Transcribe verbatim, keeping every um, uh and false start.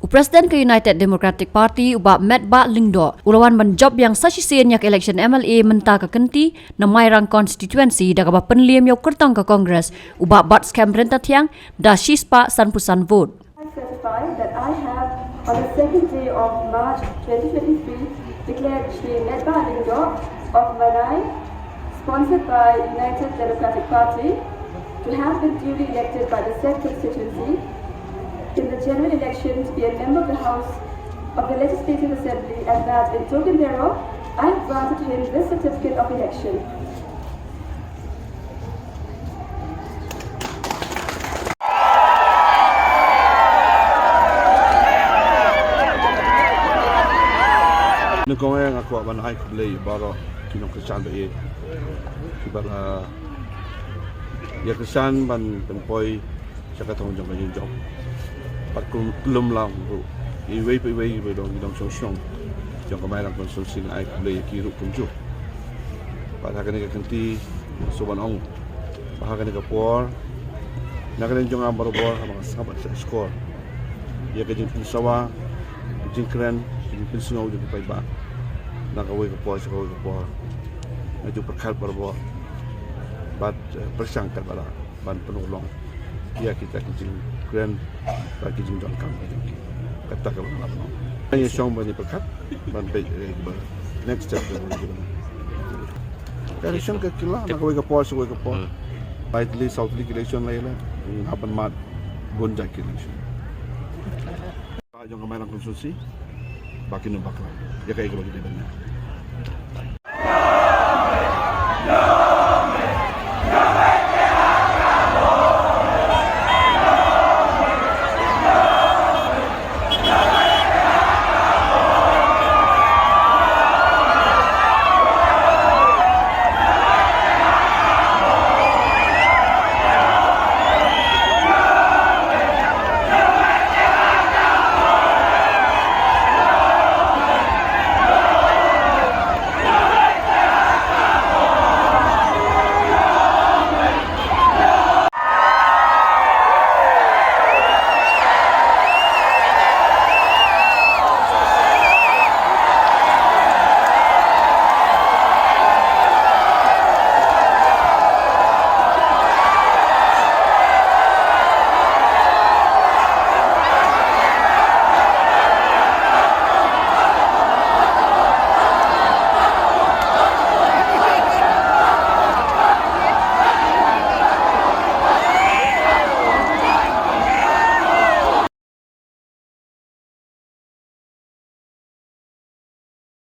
President ka United Democratic Party u Bah Metbah Lyngdoh u la wan ban jop biang sa shisien ïa ka election M L A mynta ka kynti na Mairang constituency da kaba pynliem ïa u kyrtong ka Congress u Bah Batskhem Ryntathiang da shispah sanphew san vote. I certify that I have, on the second day of March twenty twenty-three, declared Shri Metbah Lyngdoh of Manai, sponsored by United Democratic Party, to have been duly elected by the said constituency in the general election to be a member of the House of the Legislative Assembly, and that in token thereof, I have granted him this certificate of election. Nyngkong eh nga kwah ban ai khublei baroh ki nongkyrshan ba ïeit kiba la ïa kyrshan ban pynpoi sha ka thong jong ka jingjop. Pat kum lum lang ruh iwei pa iwei ba dong ki nongshong shnong jong ka Mairang constituency nga ai khublei ïa ki ruh kumjuh. Bad ha kane ka kynti shu ban ong ba ha kane ka por na kane jong nga barabor haba nga sngap bad shah shkor ïa ka jingpynsawa, ka jingkren, ka jingpynsngew jong ki paidbah na kawei ka por sha kawei ka por. Nga ju pyrkhat barabor bad eh, pyrshang katba lah ban pynurlong ïa kita ki jingkren bad ki jingdonkam ki jong ki. Kata ka ba nga lah ban ong. Ngi shong ban ïa pyrkhat ban peit eh, ba next step ka ba ka election ka kylla na kawei ka por sha kawei ka por. Hmm. Lightly, softly ki election la ïa la. Ngin hap ban mad bun jait ki election. Jong ka Mairang constituency ba kin ym bakla ïa kaei kaba ki dei ban ïa.